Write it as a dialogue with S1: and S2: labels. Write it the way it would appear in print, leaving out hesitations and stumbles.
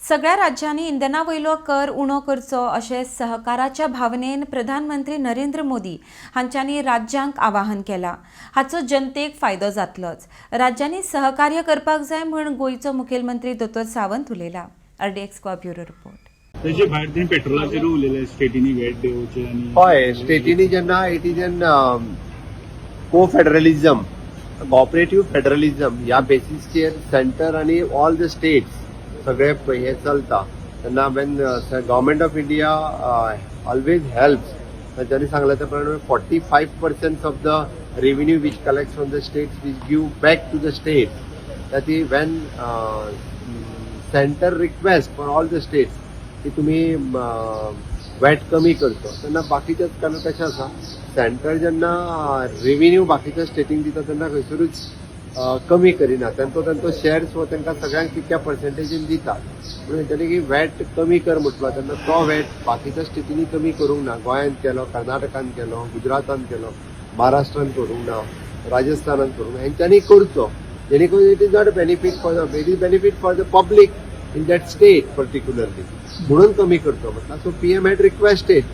S1: सगळ्या राज्यांनी इंधना वयलो कर उणो करचो अशें सहकाराच्या भावनेन प्रधानमंत्री नरेंद्र मोदी हांच्यांनी राज्यांक आवाहन केलां. हाचो जनतेक फायदो जातलोच. राज्यांनी सहकार्य करपाक जाय म्हूण गोंयचो मुखेलमंत्री दोतोर सावंत उलयला. RDX Goa bureau report.
S2: तशें भायर तुमी पेट्रोलाचेर उलयले, स्टेटींनी व्हॅट देंवोवचें आनी
S3: हय, स्टेटींनी जेन्ना it is an co federalism, cooperative federalism ह्या बेसिसचेर सेंटर आनी ऑल the states सगळे हे चलता तेन्ना when Government of India always helps. तांच्यांनी सांगलें त्या प्रमाणे 45% of the revenue which collect from the states which give back to the states. ती when centre request for all the states की तुम्ही वॅट कमी करचो तेन्ना बाकीच्याच कारण कशें आसा, सेंटर जेन्ना रेव्हेन्यू बाकीच्या स्टेटींक दिता तेन्ना खंयसरूच कमी करिना. तांचो तांचो शेअर्स हो तांकां सगळ्यांक तितक्या पर्सेंटेजीन दिता. म्हणून हेंच्यांनी की वॅट कमी कर म्हटलो तेन्ना तो वॅट बाकीच्या स्टेटींनी कमी करूंक ना. गोंयांत केलो, कर्नाटकान केलो, गुजरातान केलो, महाराष्ट्रान करूंक ना, राजस्थानान करूंक ना. हेंच्यांनी करचो जेणे करून it is not benefit for the, it is benefit for the public in that state particularly, म्हणून कमी करचो म्हटला. So PM had requested.